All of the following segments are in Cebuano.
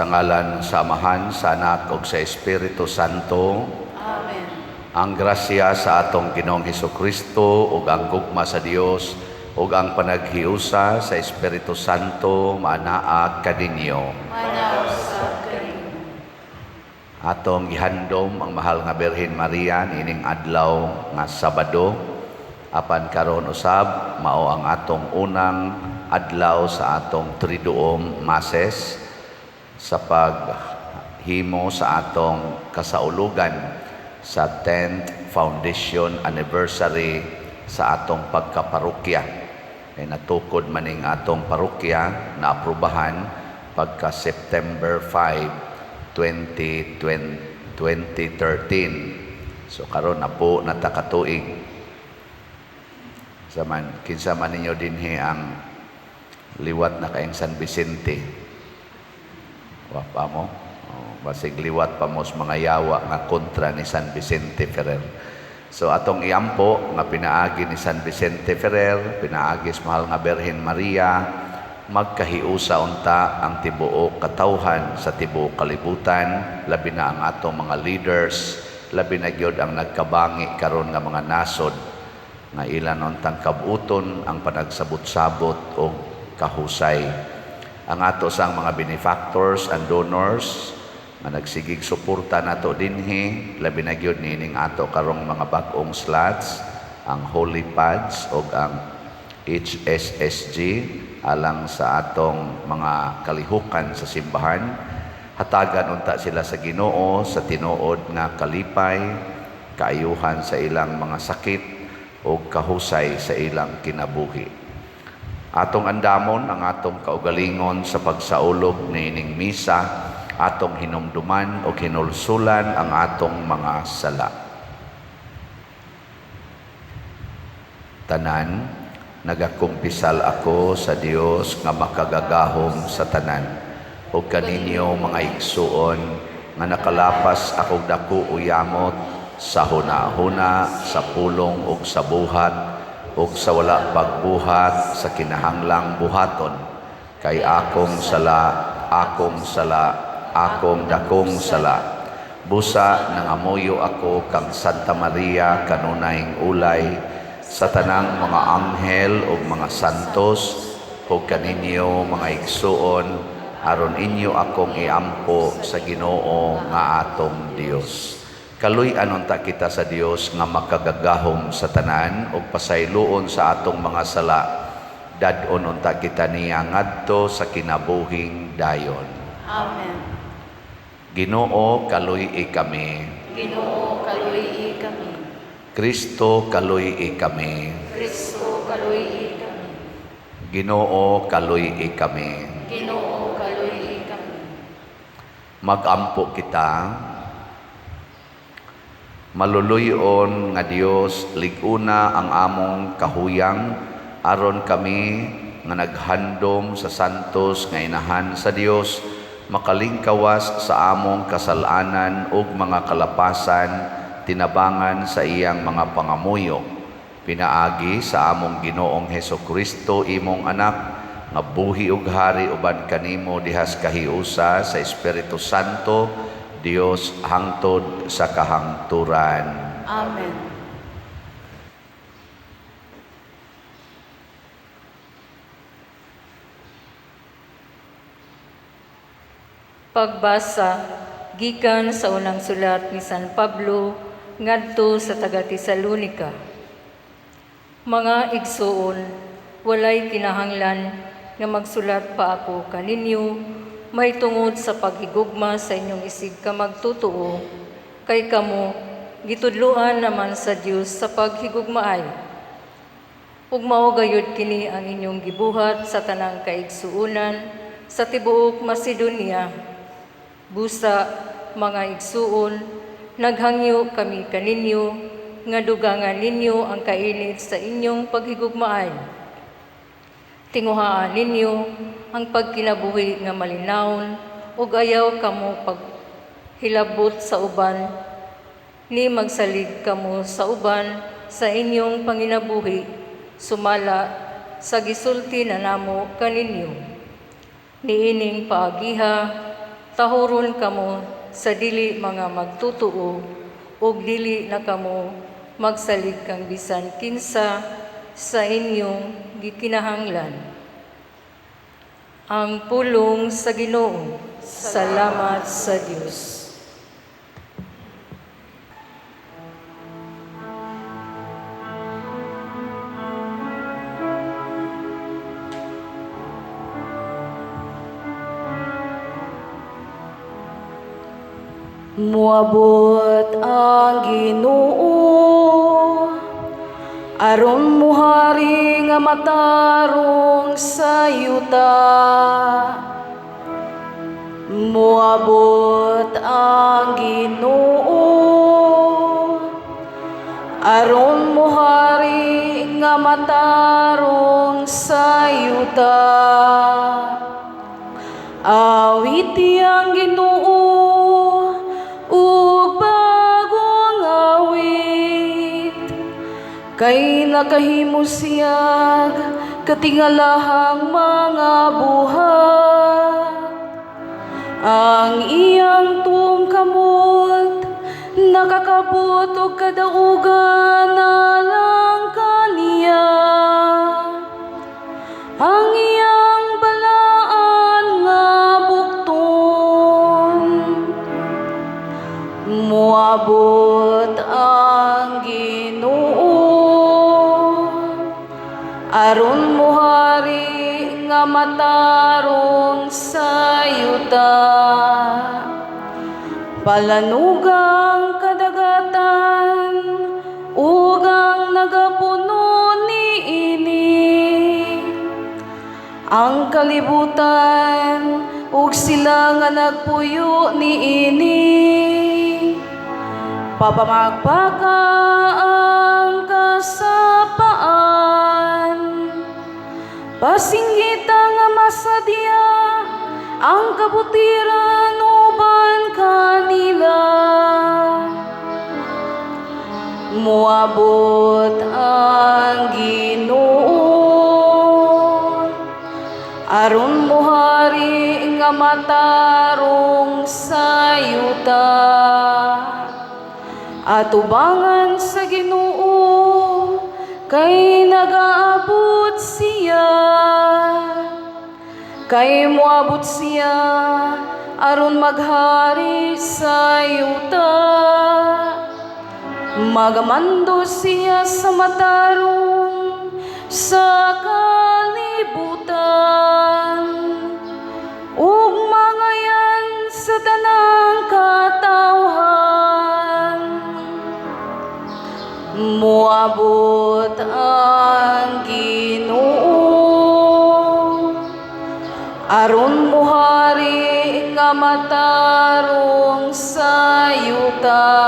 Sa ngalan sa Amahan, sa Anak ug sa Espiritu Santo. Amen. Ang grasya sa atong Ginoong Hesukristo ug ang gugma sa Dios ug ang panaghiusa sa Espiritu Santo maanaa kaninyo. Maanaa usab kanimo. Atong gihandom ang mahal nga Birhen Maria niining adlaw nga Sabado, apan karon usab mao ang atong unang adlaw sa atong Triduum Masses sa paghimo sa atong kasaulugan sa 10th Foundation Anniversary sa atong pagkaparokya. Kay natukod maning atong parokya na aprubahan pagka September 5, 2020, 2013. So karon na po na ta katuig. Sa man, kinsa man ninyo dinhi ang liwat na kaayong San Vicente? Wa pa mo? Oh, basig liwat pa mo sa mga yawa nga kontra ni San Vicente Ferrer. So atong iampo nga pinaagi ni San Vicente Ferrer, pinaagi sa mahal nga Birhen Maria, magkahiusa unta ang tibuok katawhan sa tibuok kalibutan, labi na ang atong mga leaders, labi na gyud ang nagkabangi karon nga mga nasod nga ilan untang kabuton ang panagsabot-sabot og kahusay. Ang ato sang mga benefactors and donors nga nagsigig suporta nato dinhi, labi na gyud niining ato karong mga bag-ong slots, ang Holy Pads og ang HSSG alang sa atong mga kalihukan sa simbahan. Hatagan unta sila sa Ginoo sa tinuod nga kalipay, kaayuhan sa ilang mga sakit o kahusay sa ilang kinabuhi. Atong andamon ang atong kaugalingon sa pagsaulog niining misa, atong hinumduman o hinulsulan ang atong mga sala. Tanan, nagakumpisal ako sa Dios nga makagagahom sa tanan, ug kaninyo mga igsuon nga nakalapas akong dako o yamot sa huna-huna, sa pulong ug sa buhat, ug sa wala pagbuhat sa kinahanglang buhaton, kay akong sala, akong sala, akong dakong sala. Busa nangamuyo ako kang Santa Maria kanunayng ulay, sa tanang mga anghel ug mga santos, ug kaninyo mga igsuon, aron inyo akong iampo sa Ginoo nga atong Dios. Kaluy-an unta kita sa Dios nga makagagahom sa tanan ug pasayloon sa atong mga sala. Dad-on unta kita niya ngadto sa kinabuhing dayon. Amen. Ginoo, kaluy-i kami. Ginoo, kaluy-i kami. Kristo, kaluy-i kami. Kristo, kaluy-i kami. Ginoo, kaluy-i kami. Ginoo, kaluy-i kami. Magampo kita. Maluluyon nga Dios, lig-una ang among kahuyang aron kami nga naghandom sa santos nga inahan sa Dios makalingkawas sa among kasalanan ug mga kalapasan tinabangan sa iyang mga pangamuyo. Pinaagi sa among Ginoong Hesukristo, imong anak, nga buhi ug hari uban kanimo dihas kahiusa sa Espiritu Santo, Dios hangtod sa kahangturan. Amen. Pagbasa gikan sa unang sulat ni San Pablo ngadto sa taga Tesalonika. Mga igsuon, walay kinahanglan nga magsulat pa ako kaninyo mahitungod sa paghigugma sa inyong isig ka magtotoo, kay kamo gitudloan naman sa Dios sa paghigugmaay. Ug mao gayud kini ang inyong gibuhat sa tanang kaigsuonan sa tibuok Macedonia. Busa, mga igsuon, naghangyo kami kaninyo nga dugangan ninyo ang kainit sa inyong paghigugmaay. Tinguhaan ninyo ang pagkinabuhi nga malinawon ug ayaw kamo paghilabot sa uban, ni magsalig kamo sa uban sa inyong panginabuhi, sumala sa gisulti na namo kaninyo. Niining paagiha, Tahuron kamo sa dili mga magtotoo ug dili na kamo magsalig kang bisan kinsa sa inyong gikinahanglan. Ang pulong sa Ginoo. Salamat sa Dios. Muabot ang Ginoo aron muhari nga matarong sa yuta. Muabot ang Ginoo aron muhari nga matarong sa yuta. Awiti ang Ginoo ug bagong awit, kay nakahimo siyag katingalahang mga buhat. Ang iyang tuong kamot nakakabot og kadaugan alang kaniya. Ang iyang balaan nga bukton. Muabot ang Ginoo aron muhari nga matarong sa yuta. Palanugang kadagatan ug ang nagapuno niini. Ang kalibutan ug sila nga nagpuyo niini. Papamagpaka ang kasapaan. Pasinggita nga masadya ang kabutiran uban kanila. Muabot ang Ginoo aron muhari nga matarong sa yuta. Atubangan sa Ginoo kay nagaabot siya. Kay moabot siya aron maghari sa yuta. Magamando siya sa matarong sa kalibutan ug mangayan sa tanang katawhan. Moabot ang Ginoo aron muhari nga matarong sa yuta.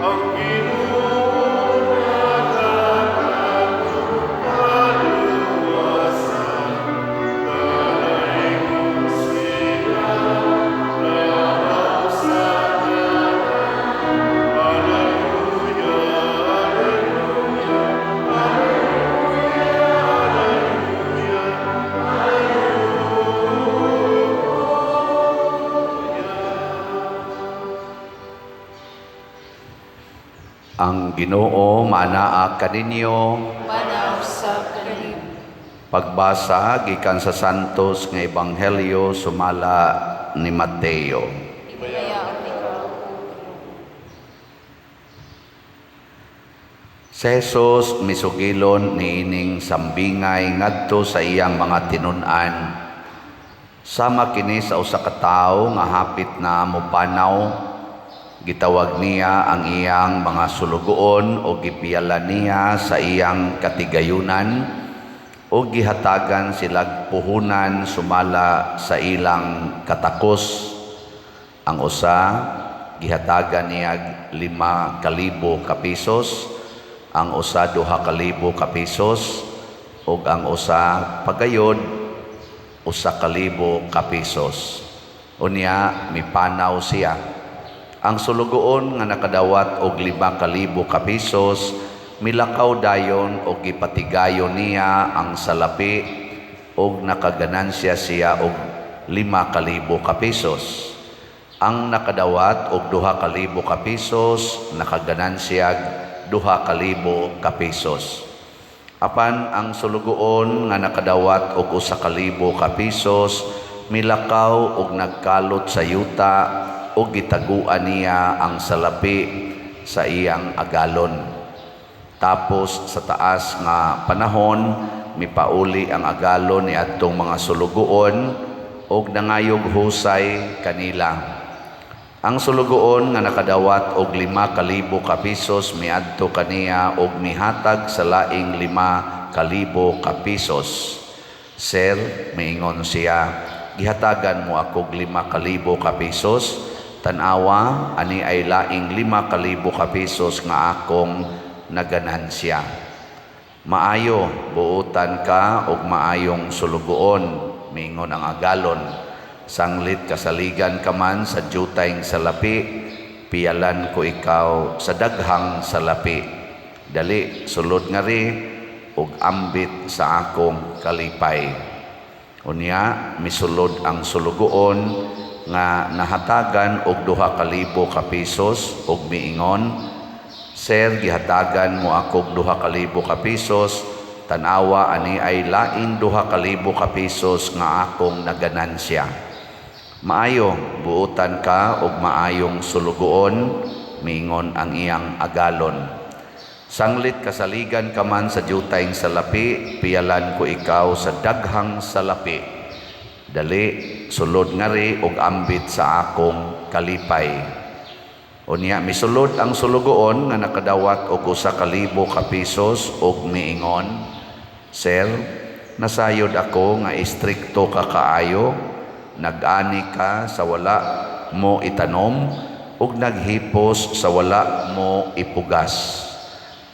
Ang Ginoo nagakaluwasan, Dalaygon siya, labaw sa tanan. Alleluia, Alleluia, Alleluia, Alleluia, Ang Ginoo manaa kaninyo. Manausap kanimo. Pagbasa gikan sa Santos nga Ebanghelyo sumala ni Mateo. Himayaon ikaw, O Ginoo. Si Jesus misugilon niining sambingay ngadto sa iyang mga tinun-an. Sama kini sa usa ka tawo nga hapit na mopanaw, gitawag niya ang iyang mga sulugoon o gipiyala niya sa iyang katigayunan o gihatagan silag puhunan sumala sa ilang katakos. Ang usa gihatagan niya 5,000 ka pesos, ang usa 2,000 ka pesos, ug ang usa pagayod 1,000 ka pesos. Unya mipanaw siya. Ang sulugoon nga nakadawat og 5,000 ka pesos milakaw dayon og gipatigayon niya ang salapi og nakaganansya siya og 5,000 ka pesos. Ang nakadawat og 2,000 ka pesos nakaganansya 2,000 ka pesos. Apan ang sulugoon nga nakadawat og 1,000 ka pesos milakaw og nagkalot sa yuta og gitaguan niya ang salapi sa iyang agalon. Tapos sa taas nga panahon mipauli ang agalon ni adtong mga sulugoon og nangayog husay kanila. Ang sulugoon nga nakadawat og 5,000 ka pesos miadto kaniya og mihatag sa laing 5,000 ka pesos. Sir, miingon siya, gihatagan mo akog 5,000 ka pesos, tan-awa ani ay laing 5,000 ka pesos nga akong naganansya. Maayo, buotan ka og maayong sulugoon, miingon ang agalon. Sanglit kasaligan ka man sa jutayng salapi, piyalan ko ikaw sa daghang salapi. Dali, sulod ngari ug ambit sa akong kalipay. Unya, misulod ang sulugoon nga nahatagan og 2,000 ka pesos ug miingon, Sir, gihatagan mo akog 2,000 ka pesos, tan-awa ani ay laing 2,000 ka pesos nga akong naganansya. Maayo, buotan ka og maayong sulugoon, miingon ang iyang agalon. Sanglit kasaligan ka man sa jutayng salapi, piyalan ko ikaw sa daghang salapi. Dali, sulod ngari og ambit sa akong kalipay. Unya misulod ang sulugoon nga nakadawat og 1,000 ka pesos og miingon, Sir, nasayod ako nga istrikto ka kaayo, nag-ani ka sa wala mo itanom ug naghipos sa wala mo ipugas.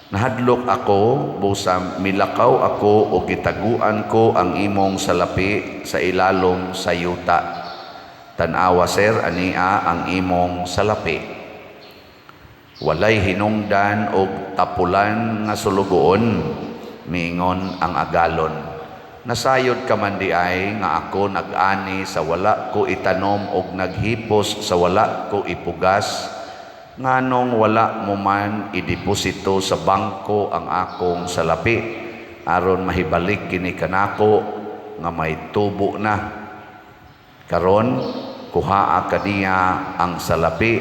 Nahadlok ako, busa milakaw ako ug gitaguan ko ang imong salapi sa ilalom sa yuta. Tan-awa, sir, ania ang imong salapi. Walay hinungdan og tapulan nga sulugoon, miingon ang agalon. Nasayod ka man di ay nga ako nag-ani sa wala ko itanom og naghipos sa wala ko ipugas, nganong wala mo man ideposito sa bangko ang akong salapi, aron mahibalik kini kanako nga may tubo na. Karon kuhaa kaniya ang salapi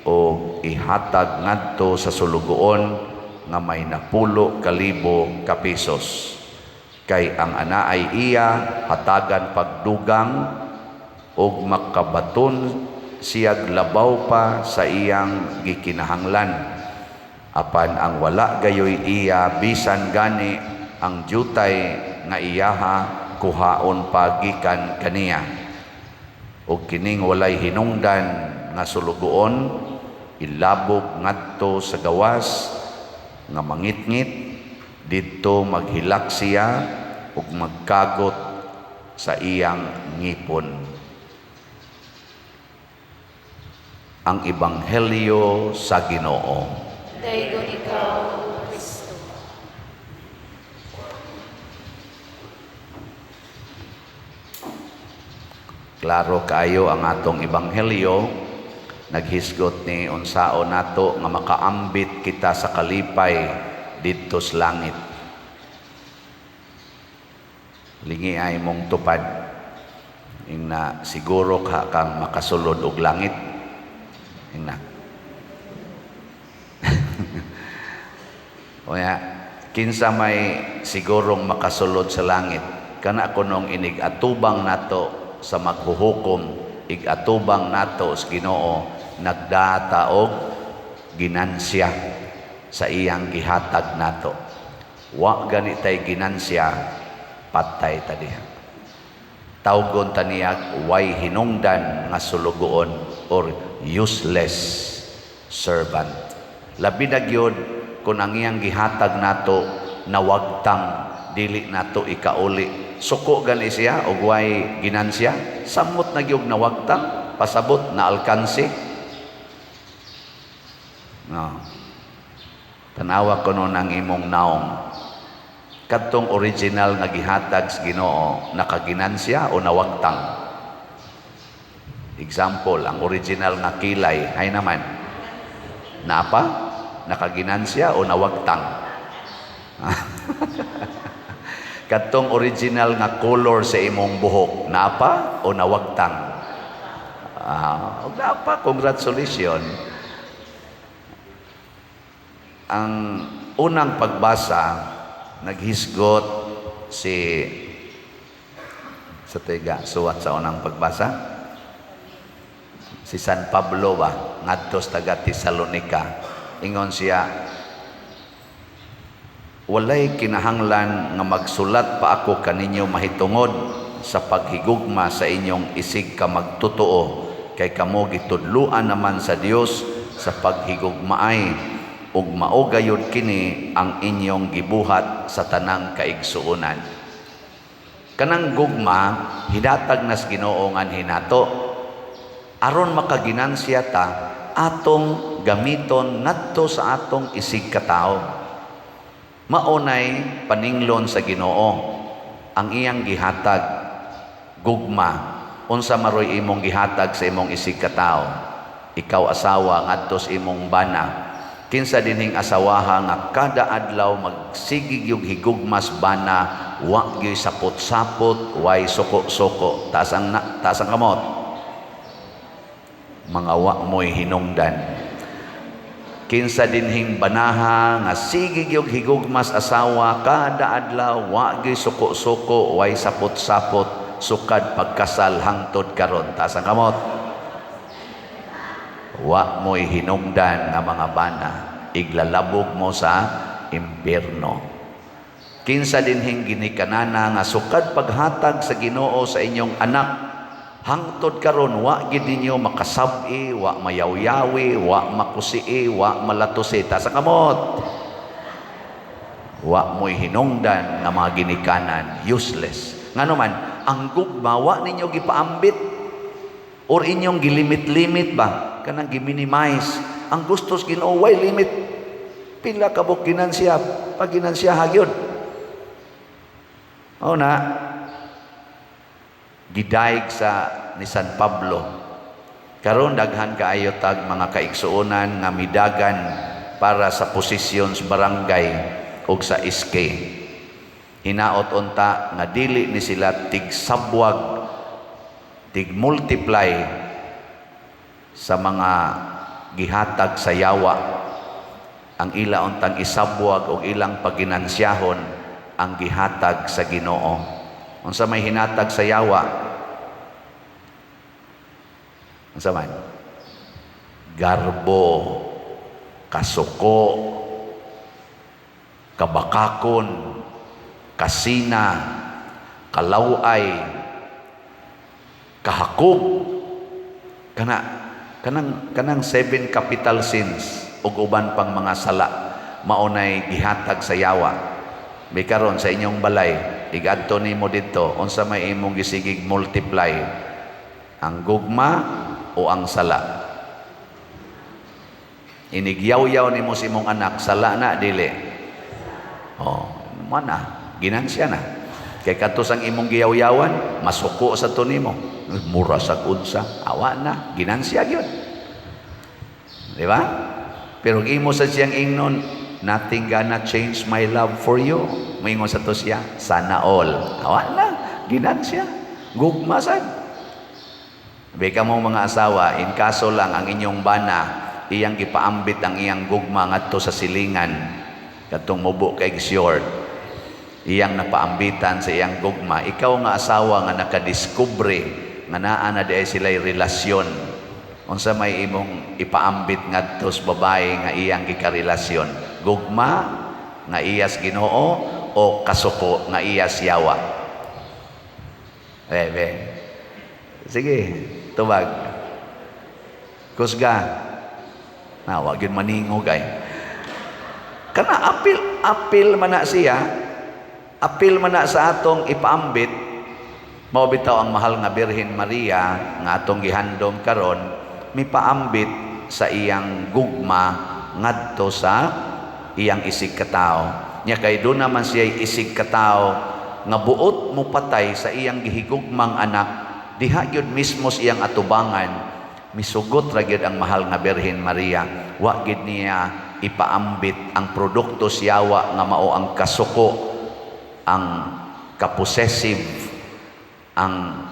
og ihatag ngadto sa sulugoon nga may 10,000 ka pesos. Kay ang anaay iya hatagan pagdugang og makabaton siyag labaw pa sa iyang gikinahanglan. Apan ang wala gayoy iya bisan gani ang jutay nga iyaha kuhaon pa gikan kaniya. Og kining walay hinungdan nga sulugoon ilabog ngadto sa gawas nga mangitngit, didto maghilak siya ug magkagot sa iyang ngipon. Ang Ebanghelyo sa Ginoo. Daygon ikaw, Kristo. Klaro kaayo ang atong Ebanghelyo. Naghisgot ni unsaon nato nga makaambit kita sa kalipay didto sa langit. Lingi ay mong tupad. Ingna siguro ka kang makasulod og langit. Ingna. Oya, kinsa may sigurong makasulod sa langit, kana kunong inig atubang nato sa maghuhukom, igatubang nato sa Ginoo, nagdata og ginansya sa iyang gihatag nato. Wa gani tay ginansya, patay ta diha. Tawgon ta niyag way hinungdan nga sulugoon. or useless servant. Labi na gyud kung ang iyang gihatag nato nawagtang, dili nato ikauli. Suko gani siya og way ginansya, samot na gyud nawagtang, pasabot na alkansi. No. Tanawa kuno ng imong naong. Kadtong original nga gihatag sa Ginoo, nakaginansya o nawagtang? Example, ang original nga kilay, ay naman. Napa? Nakaginansya o nawagtang? Kadtong original nga color sa imong buhok, napa o nawagtang? Ah, napa, congratulations. Ang unang pagbasa, naghisgot si sa tiga suwat sa unang pagbasa, si San Pablo ba ngadto sa taga Tesalonica. Ingon siya, "Walay kinahanglan nga magsulat pa ako kaninyo mahitungod sa paghigugma sa inyong isig ka magtotoo, kay kamo gitudluan naman sa Dios sa paghigugmaay, ug mao gayud kini ang inyong gibuhat sa tanang kaigsuonan." Kanang gugma hinatag nas Ginoo nganhi nato aron makaginansya ta, atong gamiton ngadto sa atong isig katawo. Maunay paninglon sa Ginoo ang iyang gihatag, gugma. Unsa maroy imong gihatag sa imong isig katawo? Ikaw asawa, ngadto sa imong bana, kinsa dinhing asawaha nga kada adlaw magsigig yung higugmas bana, wa gyud sapot-sapot, way suko-suko? Taas ang na, taas ang kamot. Mga wa mo'y hinungdan. Kinsa dinhing banaha nga sige gyud higugmas asawa kada adlaw, wa gyud suko-suko, way sapot-sapot, sukad pagkasal hangtod karon? Taas ang kamot. Wa mo'y hinungdan nga mga bana, iglalabog mo sa impierno. Kinsa dinhing ginikanana nga sukad paghatag sa Ginoo sa inyong anak hangtod karon wa gid ninyo makasab-i, wa mayawyawi, wa makusii, wa malatusi? Taas ang kamot. Wa mo'y hinungdan nga mga ginikanan, useless. Ngano man ang gugma wa ninyo gipaambit or inyong gilimit-limit ba, kanang giminimize. Ang gustos Ginoo way limit. Pila ka buok ginansya, pag ginansya gyud. O na gidayeg sa ni San Pablo. Karon daghan kaayo tag mga kaigsuonan nga midagan para sa posisyon sa barangay ug sa SK. Hinaot unta nga dili ni sila tigsabwag, tig multiply sa mga gihatag sa yawa. Ang ila untang isabwag og ilang paginansiyahon ang gihatag sa Ginoo. Unsa may hinatag sa yawa? Unsa man? Garbo, kasuko, kabakakon, kasina, kalaway, kahakog, kana kanang kanang seven capital sins ug uban pang mga sala, maunay gihatag sa yawa. May karon sa inyong balay, igadto nimo didto, unsa may imong gisigig multiply, ang gugma o ang sala? Inigyaw-yaw nimo sa imong anak, sala na dili? Oh, mana ginansya na, kay kadto sang imong giyawyawan masuko sa to nimo, mura sa unsa, awa na ginansya gyud, di ba? Pero imo sa siyang ingnon, "Nothing gonna change my love for you," moingon sa to siya, "Sana all." Awa na ginansya, gugma sad. Beka mo mga asawa, in kaso lang ang inyong bana, iyang gipaambit ang iyang gugma ngadto sa silingan, kadtong mubo kay short, iyang napaambitan sa iyang gugma. Ikaw nga asawa nga nakadiskubre nga naa na diay sila'y relasyon, unsa may imong ipaambit ngadto sa babae nga iyang gikarelasyon? Gugma nga iyas Ginoo o kasuko nga iyas yawa? Be, be. Sige, tubag. Kusga. Na wa gyud maningog ay. Kana apil apil man na siya, apil man na sa atong ipaambit. Mao bitaw ang mahal nga Birhen Maria nga atong gihandom karon, mipaambit sa iyang gugma ngadto sa iyang isig katawo. Nya kay doon naman siya isig katawo nga buot mo patay sa iyang gihigugmang anak, diha gyud mismo sa iyang atubangan misugot ra gyud ang mahal nga Birhen Maria. Wa gyud niya ipaambit ang produkto siyawa nga mao ang kasuko, ang kapossessive, ang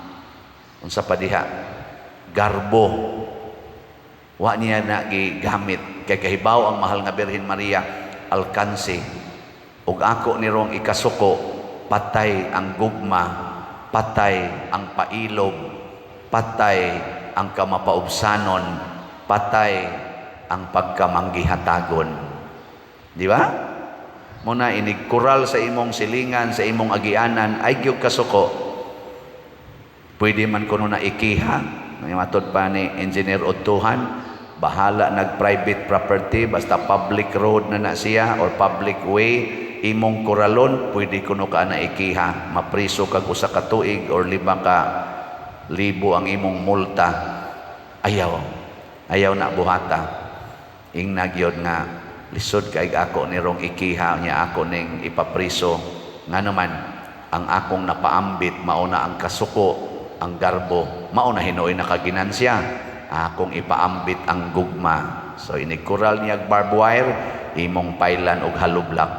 unsa pa diha, garbo. Wa niya na gigamit kay kahibaw ang mahal nga Birhen Maria, alkansi ug ako nirong ikasuko, patay ang gugma, patay ang pailob, patay ang kamapaubsanon, patay ang pagkamanggihatagon. Di ba? Muna inig kural sa imong silingan, sa imong agianan, ay gyud kasuko. Pwede man kuno na ikiha. Matod pa ni Engineer Ottohan, bahala nag private property, basta public road na na siya or public way, imong kuralon, pwede kuno ka na ikiha. Mapriso kag usa ka tuig or 5,000 ang imong multa. Ayaw. Ayaw na buhata. Ingna gyud nga lisod kay ako nirong ikiha niya, ako ning ipapriso. Ngano man ang akong napaambit mao na ang kasuko, ang garbo, mao na hinuoy nakaginansya. Akong ipaambit ang gugma. So inig kural niya barbed wire, imong pailan og hollow block.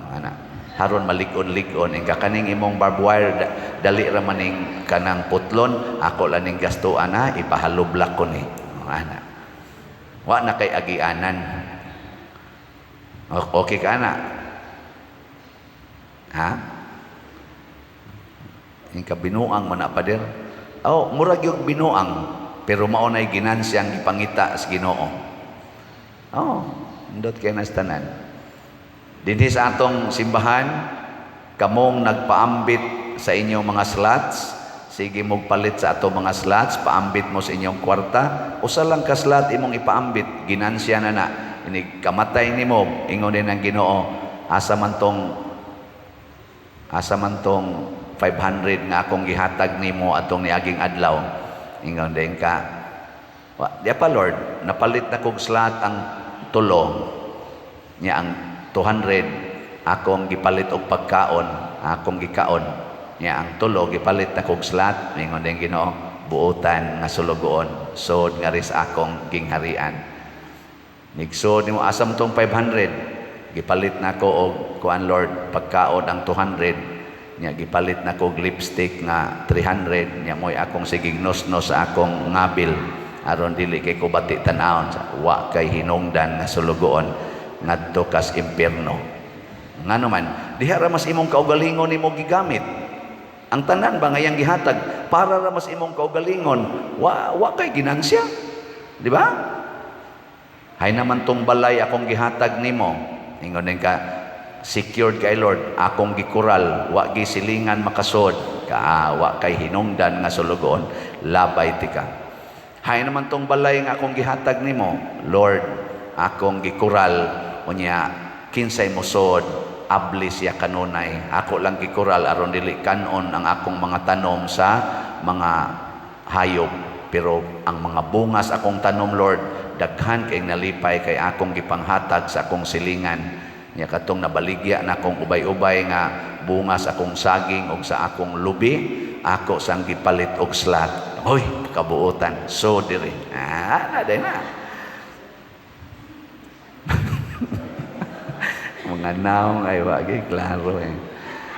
Ana. Haron malig-on-lig-on ingka kaning imong barbed wire, dali ra maning kanang putlon, ako lang ning gastuan ha, ipa-hollow block ko ni. Ana. Wa na kay agianan. Okay ka na? Ha? Ingka binuang man na, pader. Oh, murag yung binuang, pero mao na'y ginansyang gipangita sa Ginoo. Oh, indot kay nas tanan. Dinhi sa atong simbahan, kamong nagpaambit sa inyong mga slots, sige mong palit sa atong mga slots, paambit mo sa inyong kwarta, usa lang ka slot imong ipaambit, ginansya na na. Inig kamatay nimo, ingon din ang Ginoo, asa man tong 500 nga akong gihatag nimo atong niaging adlaw? Ingon din ka, wa, di pa Lord, napalit na kog slot ang tulo niya, ang 200 akong gipalit og pagkaon, akong gikaon niya, ang tulo gipalit na kog slot. Ingon din Ginoo, buotan nga sulugoon, sod nga ris akong gingharian. Nigsod nimo, asa mo tong 500? Gipalit na ko og kuan Lord, pagkaon ang 200 niya, gipalit na ko og lipstick nga 300 niya, mo'y akong sigig nos-nos sa akong ngabil aron dili kay ko bati tan-awon. Wa kay hinungdan nga sulugoon, ngadto kas impierno. Ngano man diha ra mas imong kaugalingon nimo gigamit ang tanan ba nga iyang gihatag para ra mas imong kaugalingon, wa kay ginansya, di ba? Hay naman tong balay akong gihatag nimo. Ingon din ka, secured kay Lord, akong gikural, wa gisilingan makasod ka, wa kay hinungdan nga sulugoon, labay tika. Hay naman tong balay nga akong gihatag nimo, Lord, akong gikural, unya kinsay mosod, abli siya kanunay. Ako lang gikural aron dili kanon ang akong mga tanom sa mga hayop. Pero ang mga bungas akong tanom, Lord, daghan kay nalipay kay akong gipanghatag sa akong silingan. Nya katong nabaligya na akong ubay-ubay nga bunga sa akong saging og sa akong lubi, ako sang gipalit og slot. Hoy, kabuotan. So diri. Ah, na day na. Mga naong ay wagi klaro eh.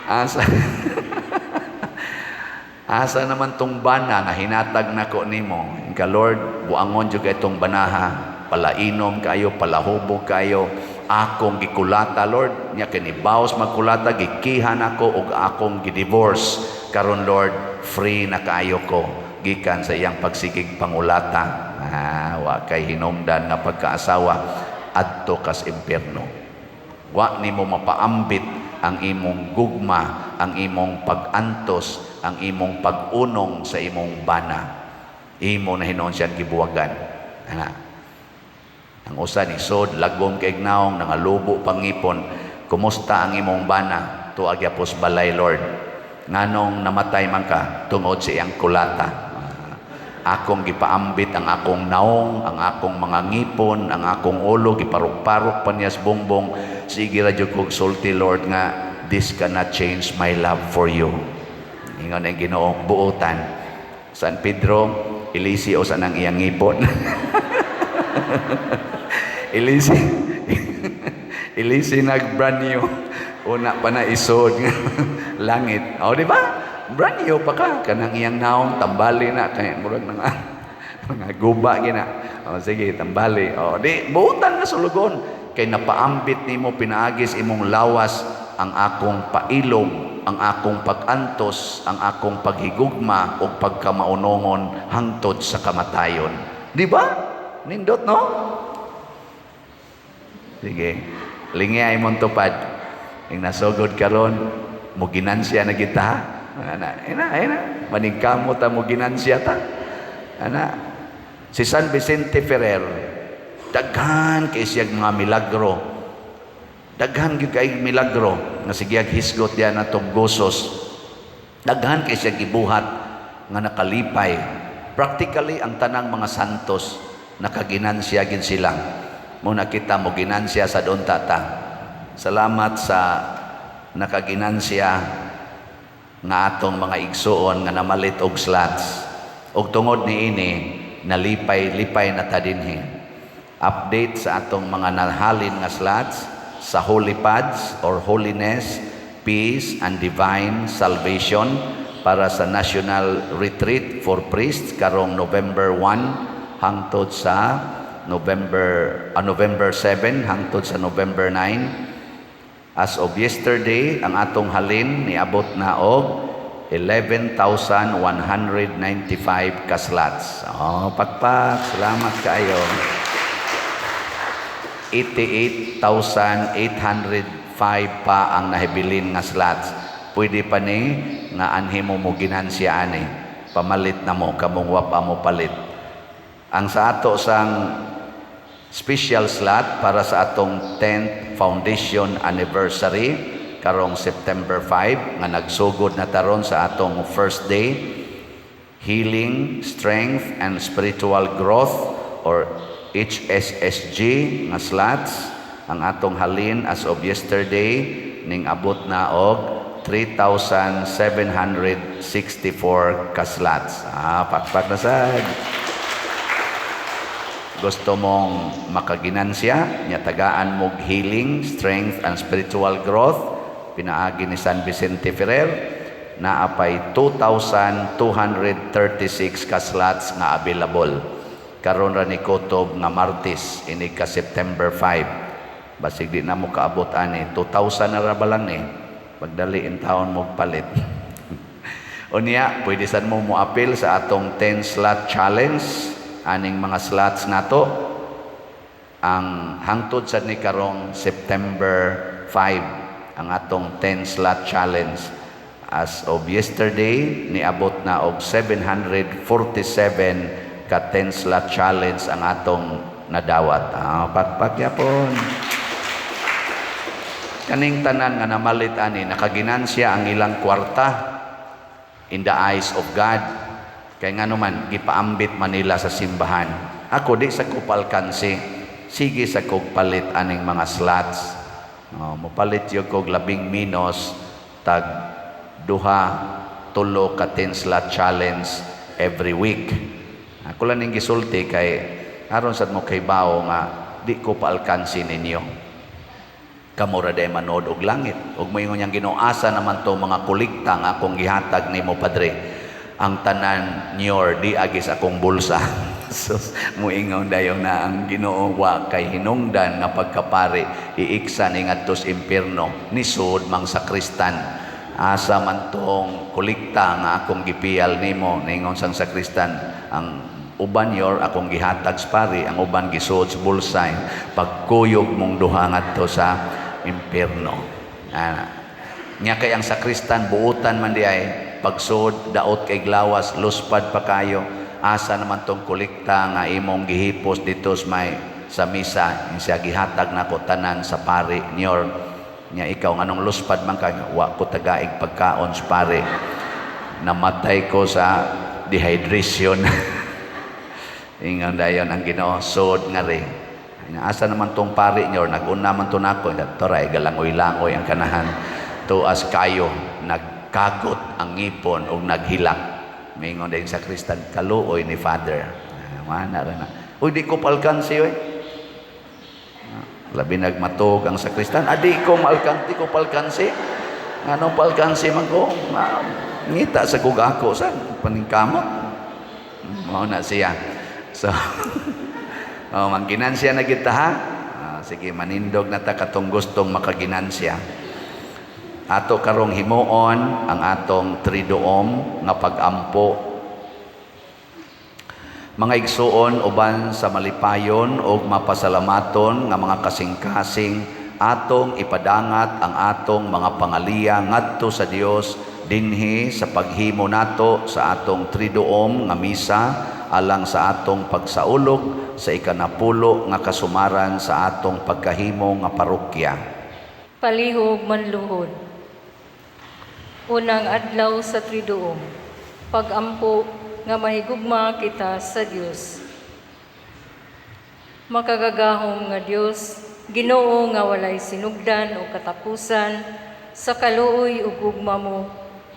Asa Asa naman tong bana nga hinatag nako nimo? Inka Lord, buangon jud kay tong banaha, palainom kayo, palahubog kayo. Akong gikulata, Lord, nya kini baos magkulata, gikiha nako og akong gidivorce. Karon Lord, free na kaayo ko gikan sa iyang pagsigig pangulata. Ah, wa kay hinungdan nga pagkaasawa, adto kas impierno. Wa nimo mapaambit ang imong gugma, ang imong pag-antos, ang imong pag-unong sa imong bana. Imo na hinuon siyang gibuwagan. Ana. Ang usa ni sod, lagom kay naong, nangalubo pangipon. "Kumusta ang imong bana?" "Tua gyapon sa balay, Lord." "Nganong namatay man ka?" "Tungod sa iyang kulata. Akong gipaambit ang akong naong, ang akong mga ngipon, ang akong ulo, giparok-parok pa niya sa bongbong. Sige ra jud kog sulti, Lord, nga this cannot change my love for you." Ingon ang Ginoo, "Buotan." San Pedro, ilisi o sa nang iyang ngipon. Ilisi. Ilisi nag brand new. Una pa na isod langit. O, di ba? Brand new pa ka. Kanang iyang naong, tambali na. Kaya murag na nga. Mga guba gina. O, sige, tambali. O, di, buotan nga sulugon. Kay napaambit nimo pinaagis imong lawas ang akong pailog, ang akong pag-antos, ang akong paghigugma ug pagkamaunongon hangtod sa kamatayon. Di ba? Nindot, no? Sige. Lingi ay mong tupad. Ing nasugod karon, mo ginansya na kita. Ana, ina, ina. Maningkamo ta, mo ginansya ta. Ana. Si San Vicente Ferrer, daghan kay siyag mga milagro. Daghan gyud kay milagro nga sige hisgot diyan atong gosos. Daghan kay siya gibuhat nga nakalipay. Practically ang tanang mga santos nakaginansya gin sila. Mo nakita mo ginansya sa doon tata. Salamat sa nakaginansya nga atong mga igsuon nga namalit og slots. Og tungod niini, nalipay-lipay na ta dinhi. Update sa atong mga nahalin nga slots sa Holy Pads or Holiness, Peace and Divine Salvation para sa National Retreat for Priests karong November 1 hangtod sa November 7 hangtod sa November 9. As of yesterday, ang atong halin niabot na og 11,195 ka slots. Oh, pakpak, salamat kaayo. 88,805 pa ang nahibilin nga slots. Pwede pa ni nga anhi mo mo ginansya ani. Pamalit na mo kamong wa pa mo palit. Ang sa ato sang special slot para sa atong 10th foundation anniversary karong September 5 nga nagsugod na taron sa atong first day, Healing, Strength and Spiritual Growth or HSSG nga slots, ang atong halin as of yesterday ning abot na og 3,764 ka slots. Ah, pakpak na sad. Gusto mong makaginansya, nya tagaan mog healing, strength and spiritual growth, pinaagi ni San Vicente Ferrer, naa pay 2,236 ka slots nga available. Karon ra ni kutob nga Martes, ini ka September 5. Basig di na mo kaabot ani, 2,000 na ra ba lang ni. Pagdali in taon mo palit. Unya, pwede sad mo mo-apil sa atong 10 slot challenge aning mga slots nato ang hangtod sad ni karong September 5 ang atong 10 slot challenge. As of yesterday, niabot na og 747 ka 10 slot challenge ang atong nadawat. Ah, pakpak yapon. Kaning tanan nga namalit ani, nakaginansya ang ilang kwarta in the eyes of God. Kay nga naman, gipaambit man nila sa simbahan. Ako, di sa ko paalkansi. Sige sa kog palit aning mga slots. Oh, mopalit yun kog labing minos tag duha, tulo ka 10 slot challenge every week. Ako lang ning gisulti kay aron sad mo kay bao nga di ko paalkansi ninyo. Kamo ra day manood og langit. Ug moingon niyang Ginoo, "Asa naman to mga kolekta nga akong gihatag nimo, padre?" "Ang tanan nyor di agis akong bulsa." Sus, muingon dayon na ang Ginoo, wa kay hinungdan nga pagkapari iiksa ni ngadto sa impierno, nisud mang sakristan. "Asa man tong kolekta nga akong gipiyal nimo?" Ningon sang sakristan, "Ang uban yor akong gihatag sa pari, ang uban gisuod sa bulsa. Pagkuyog mong duha ngadto sa impierno." Ana. Nya kay ang sakristan buutan man di ay pagsud, daot kay glawas, luspad pa kayo. "Asa naman tong kolekta nga imong gihipos dito sa may Sa misa siya, gihatag nako tanan sa pare niyor. Nya ikaw, nganong luspad man ka? Wa ko tagaig pagkaon sa pare, namatay ko sa dehydration. Ingon dayon ang Ginoo, "Sud nga ri. Asa naman tong pare niyo? Naguna man to nako." Toray galangoy-langoy ang kanahan. Tuas kayo, nagkagot ang ngipon ug naghilak. Mingon din sakristan, "Kaluoy ni Father." Ah, mana ra na. "Uy, di ko palkansi oy." Ah, labi nagmatog ang sakristan. "Ah, di ko malkan, di ko palkansi. Nganong palkansi man ko? Ah, ngita sa kug ako sa paningkamot." Mao na siya. So, oh, mangginansya na kita ha. Ah, sige, manindog na ta katong gustong makaginansya. Ato karong himuon ang atong triduom nga pagampo. Mga igsuon, uban sa malipayon ug mapasalamaton nga mga kasing-kasing, atong ipadangat ang atong mga pangaliya ngadto sa Dios dinhi sa paghimo nato sa atong triduom nga misa alang sa atong pagsaulog sa ikanapulo nga kasumaran sa atong pagkahimo nga parokya. Palihog manluhod. Unang adlaw sa Triduum. Pagampo nga mahigugma kita sa Dios. Makagagahom nga Dios, Ginoo nga walay sinugdan o katapusan, sa kaluoy ug gugma mo,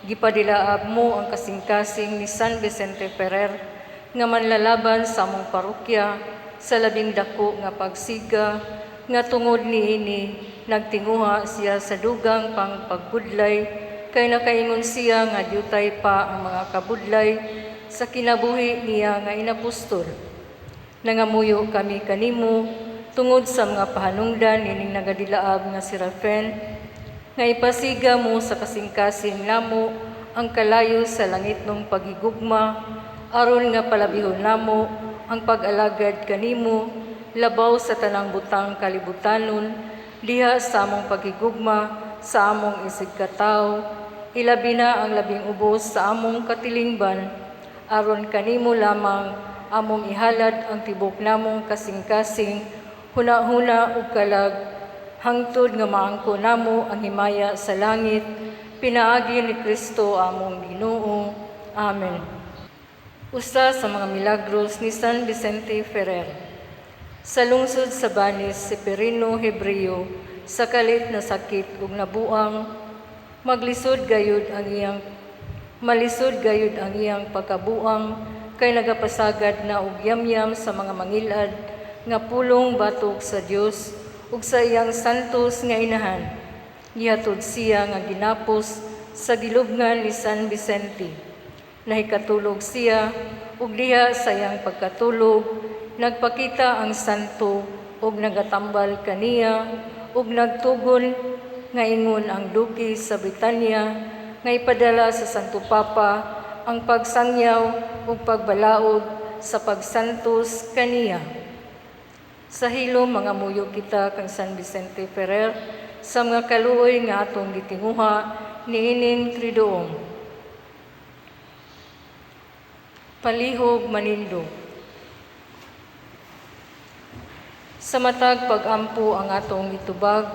gipadilaab mo ang kasing-kasing ni San Vicente Ferrer nga manlalaban sa among parokya sa labing dako nga pagsiga, nga tungod niini nagtinguha siya sa dugang pang pagbudlay, kay nakaingon siya nga dyutay pa ang mga kabudlay sa kinabuhi niya nga inapostol. Nangamuyo kami kanimo tungod sa mga pahanungdan nining nagadilaab nga si Rafael, nga ipasiga mo sa kasing-kasing namo ang kalayo sa langitnong paghigugma, aron nga palabihon namo ang pag-alagad kanimo labaw sa tanang butang kalibutanon, diha sa among paghigugma sa among isigkatawo, ilabi na ang labing ubos sa among katilingban, aron kanimo lamang among ihalad ang tibok namong kasing-kasing, hunahuna ug kalag, hangtod nga maangko namo ang himaya sa langit, pinaagi ni Kristo among Ginoo. Amen. Usa sa mga milagros ni San Vicente Ferrer. Sa lungsod sa Banis, si Perino Hebreo, sa kalit na sakit ug nabuang, malisod gayud ang iyang pagkabuang kay nagapasagad na og yamyam sa mga mangilad nga pulong batok sa Dios ug sa iyang santos nga inahan. Gihatod siya nga ginapos sa gilubngan ni San Vicente. Nahikatulog siya ug diha sa iyang pagkatulog nagpakita ang santo ug nagatambal kaniya ug nagtugon nga ingon ang duki sa Britanya nga ipadala sa Santo Papa ang pagsangyaw ug pagbalaod sa pagsantos kaniya. Sa hilom mangamuyo kita kang San Vicente Ferrer sa mga kaluoy nga atong gitinguha niining Triduum. Palihog manindog. Sa matag pag-ampo ang atong itubag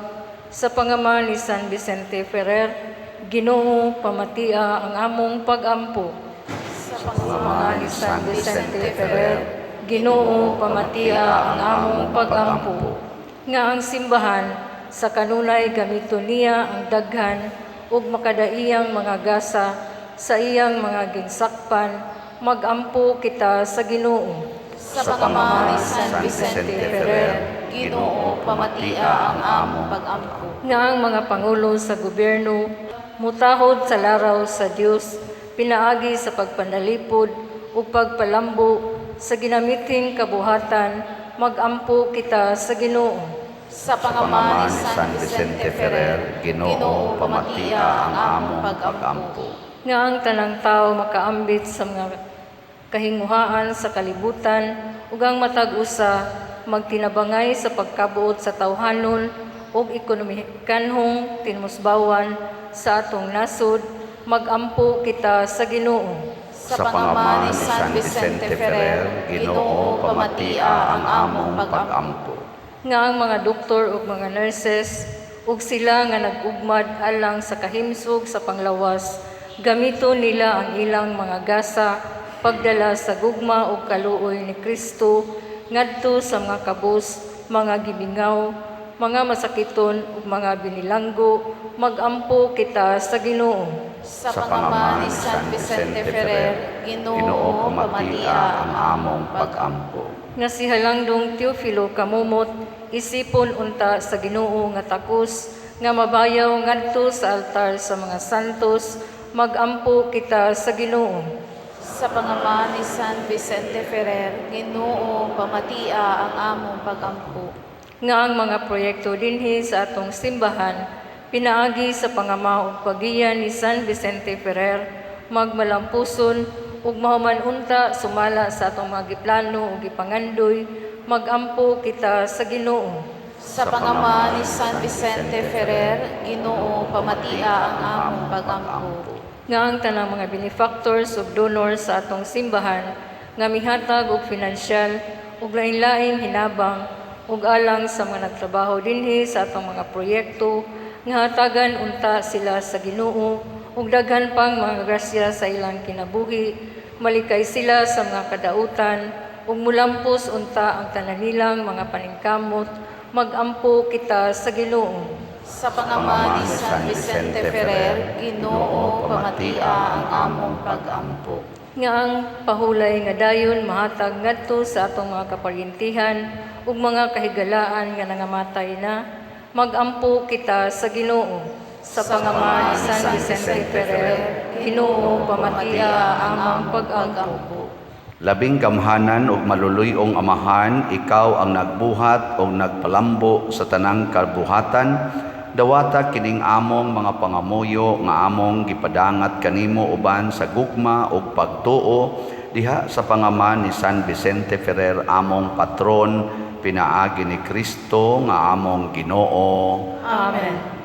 sa pangama ni San Vicente Ferrer, Ginoo, pamatia ang among pag-ampo. Sa Pangama ni San Vicente Ferrer, Ginoo, pamatia ang among pag-ampo. Nga ang simbahan sa kanunay gamito niya ang daghan ug makadaiyang mga gasa sa iyang mga ginsakpan, magampo kita sa Ginoo. Sa pangama ni San Vicente Ferrer, Ginoo, pamatia ang among pag-ampo. Nga ang mga pangulo sa gobyerno mutahod sa laraw sa Dios pinaagi sa pagpanalipod ug pagpalambo sa ginamiting kabuhatan, magampo kita sa Ginoo. Sa pangama ni San Vicente Ferrer, Ginoo, pamatia ang among pag-ampo. Nga ang tanang tao makaambit sa mga kahinguhaan sa kalibutan ug ang matag usa magtinabangay sa pagkabuot sa tawhanon ug ekonomikanhong tinmusbawan sa atong nasod, magampo kita sa Ginoo. Sa pangama ni San Vicente Ferrer, Ginoo, pamatia ang among pag-ampo. Nga ang mga doktor ug mga nurses ug sila nga nag-ugmad alang sa kahimsog sa panglawas, gamiton nila ang ilang mga gasa pagdala sa gugma ug kaluoy ni Kristo ngadto sa mga kabus, mga gimingaw, mga masakiton ug mga binilanggo, magampo kita sa Ginoo. Sa pangama ni San Vicente Ferrer, Ginoo, pamatia ang among pag-ampo. Nga si Halangdong Teofilo Camomot isipon unta sa Ginoo nga takos nga mabayaw ngadto sa altar sa mga santos, magampo kita sa Ginoo. Sa pangama ni San Vicente Ferrer, Ginoo, pamatia ang among pagampo. Nga ang mga proyekto dinhi sa atong simbahan pinaagi sa pangama ug paggiya ni San Vicente Ferrer magmalampuson ug mahuman unta sumala sa atong mga giplano ug gipangandoy, magampo kita sa Ginoo. Sa pangama ni San Vicente Ferrer, Ginoo, pamatia ang among pagampo. Nga ang tanang mga benefactors ug donors sa atong simbahan nga mihatag og finansyal ug lain-laing hinabang ug alang sa mga nagtrabaho dinhi sa atong mga proyekto, nga hatagan unta sila sa Ginoo ug daghan pang mga grasya sa ilang kinabuhi, malikay sila sa mga kadautan ug mulampos unta ang tanan nilang mga paningkamot, magampo kita sa Ginoo. Sa pangama ni San Vicente Ferrer, Ginoo, pamatia ang among pagampo. Nga ang pahulay nga dayon mahatag ngadto sa atong mga kaparyentihan ug mga kahigalaan nga nangamatay na, magampo kita sa Ginoo. Sa pangama ni San Vicente Ferrer, Ginoo, pamatia ang among pag-ampo. Labing gamhanan ug maluluy-ong Amahan, ikaw ang nagbuhat ug nagpalambo sa tanang kabuhatan. Dawata kining among mga pangamuyo nga among gipadangat kanimo uban sa gugma ug pagtuo diha sa pangama ni San Vicente Ferrer among patron, pinaagi ni Kristo nga among Ginoo. Amen.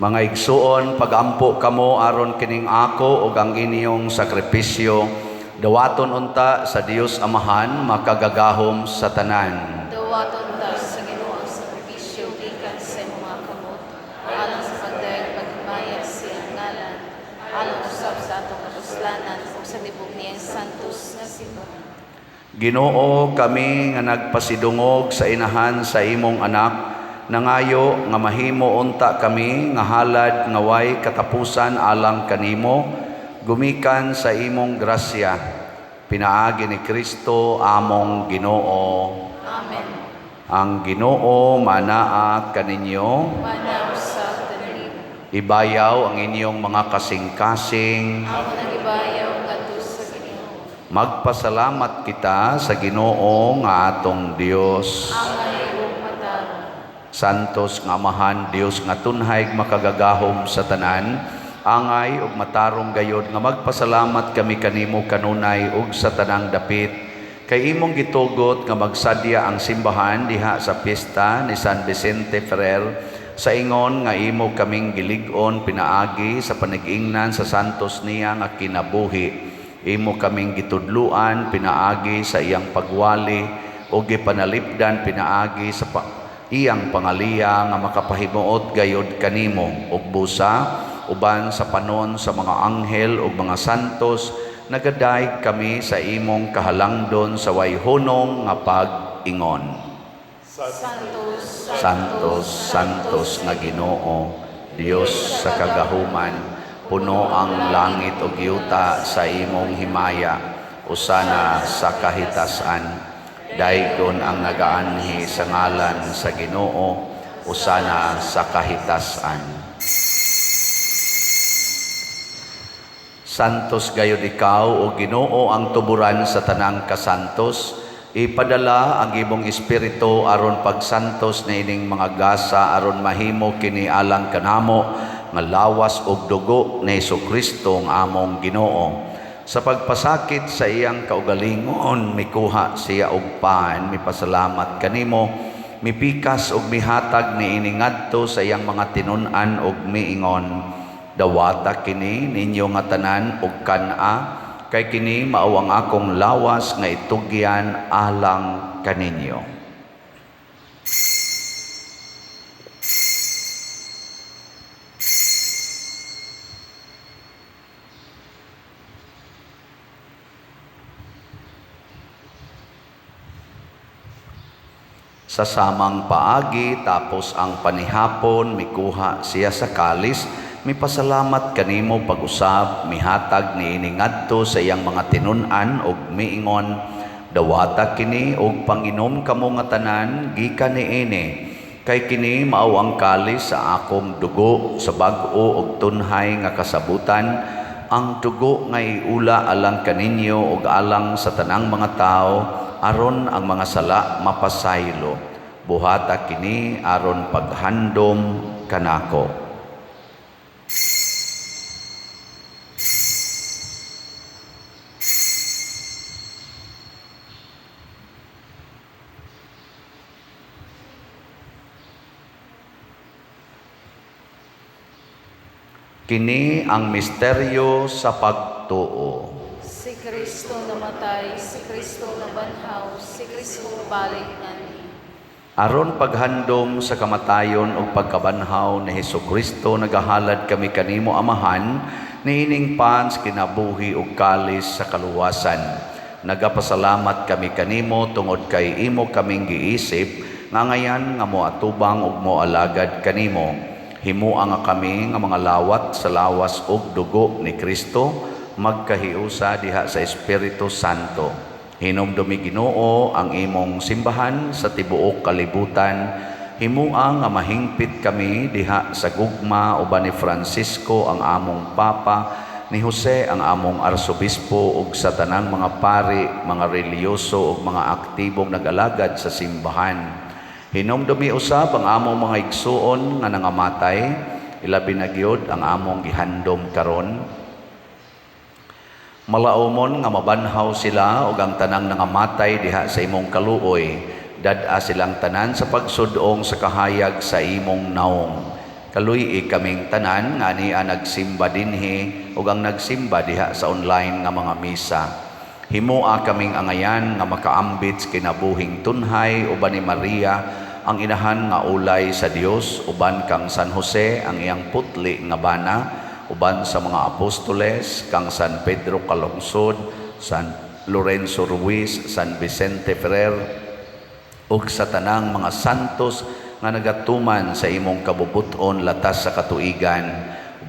Mga igsuon, pagampo kamo aron kining ako ug ang inyong sakripisyo dawaton unta sa Dios Amahan makagagahom sa tanan. Dawaton ta sa Ginoo ang sakripisyo gikan sa imong mga kamot, alang sa pagdayeg paghimaya sa iyang ngalan, alang usab sa atong kapuslanan ug sa tibok niyang santos nga simbahan. Ginoo, kami nga nagpasidungog sa inahan sa imong anak, nangayo nga mahimo unta kami nga halad nga way katapusan alang kanimo, gumikan sa imong grasya. Pinaagi ni Kristo among Ginoo. Amen. Ang Ginoo manaa kaninyo. Mana usab kanimo. Ibayaw ang inyong mga kasing-kasing. Amo nagibayaw ngadto sa Ginoo. Magpasalamat kita sa Ginoo nga atong Dios. Angay ug matarong. Santos nga Amahan, Dios nga tunhay makagagahom sa tanan, angay ug matarong gayod nga magpasalamat kami kanimo kanunay ug sa tanang dapit kay imong gitugot nga magsadya ang simbahan diha sa piyesta ni San Vicente Ferrer sa ingon nga imo kaming gilig-on pinaagi sa panag-ingnan sa santos niya nga kinabuhi. Imo kaming gitudluan pinaagi sa iyang pagwali o gipanalipdan pinaagi sa iyang pangaliya nga makapahimuot gayod kanimo ug busa uban sa panon sa mga anghel ug mga santos nagadayeg kami sa imong kahalangdon sa way hunong nga pag-ingon. Santos, Santos, Santos nga Ginoo, Dios sa kagahuman, puno ang langit ug yuta sa imong himaya, usana sa kahitasan. Daygon ang nagaanhi sa ngalan sa Ginoo, usana sa kahitasan. Santos gayod ikaw o Ginoo ang tuburan sa tanang kasantos. Ipadala ang imong espiritu aron pagsantos niining mga gasa aron mahimo kini alang kanamo nga lawas ug dugo ni Hesukristo ang among Ginoo. Sa pagpasakit sa iyang kaugalingon, mikuha siya og pan, mipasalamat kanimo, mipikas ug mihatag niini ngadto sa iyang mga tinun-an ug miingon: Dawata kini ninyo nga tanan ug kan-a, kay kini mao ang akong lawas nga itugyan alang kaninyo. Sa samang paagi, tapos ang panihapon, mikuha siya sa kalis, mipasalamat kanimo pag-usab, mihatag niini ngadto sa iyang mga tinun-an ug miingon: Dawata kini ug panginom kamo nga tanan gikan niini, kay kini mao ang kalis sa akong dugo sa bag-o ug tunhay nga kasabutan, ang dugo nga iula alang kaninyo ug alang sa tanang mga tawo aron ang mga sala mapasaylo. Buhata kini aron paghandom kanako. Kini ang misteryo sa pagtuo. Si Kristo namatay, si Kristo nabanhaw, si Kristo mobalik nganhi. Aron paghandom sa kamatayon ug pagkabanhaw ni Hesukristo, nagahalad kami kanimo Amahan niining pan sa kinabuhi ug kalis sa kaluwasan. Nagapasalamat kami kanimo tungod kay imo kaming giisip nga ngayan nga moatubang ug moalagad kanimo. Himua nga kami nga mga lawat sa lawas ug dugo ni Kristo magkahiusa diha sa Espiritu Santo. Hinumdumi Ginoo ang imong simbahan sa tibuok kalibutan. Himua nga mahingpit kami diha sa gugma uban ni Francisco ang among Papa, ni Jose ang among Arsobispo ug sa tanang mga pari, mga relihiyoso ug mga aktibong nag-alagad sa simbahan. Hinumdumi usab ang among mga igsuon nga nangamatay, ilabi na gyud ang among gihandom karon. Malaumon nga mabanhaw sila ug ang tanang nangamatay diha sa imong kaluoy, dad-a silang tanan sa pagsudong sa kahayag sa imong naong. Kaluy-i kaming tanan nga ania nagsimba dinhi ug ang nagsimba diha sa online nga mga misa. Himua kaming angayan nga makaambit sa kinabuhing tunhay uban ni Maria ang inahan nga ulay sa Dios, uban kang San Jose ang iyang putli nga bana, uban sa mga apostoles kang San Pedro Calungsod, San Lorenzo Ruiz, San Vicente Ferrer ug sa tanang mga santos nga nagatuman sa imong kabubut-on latas sa katuigan.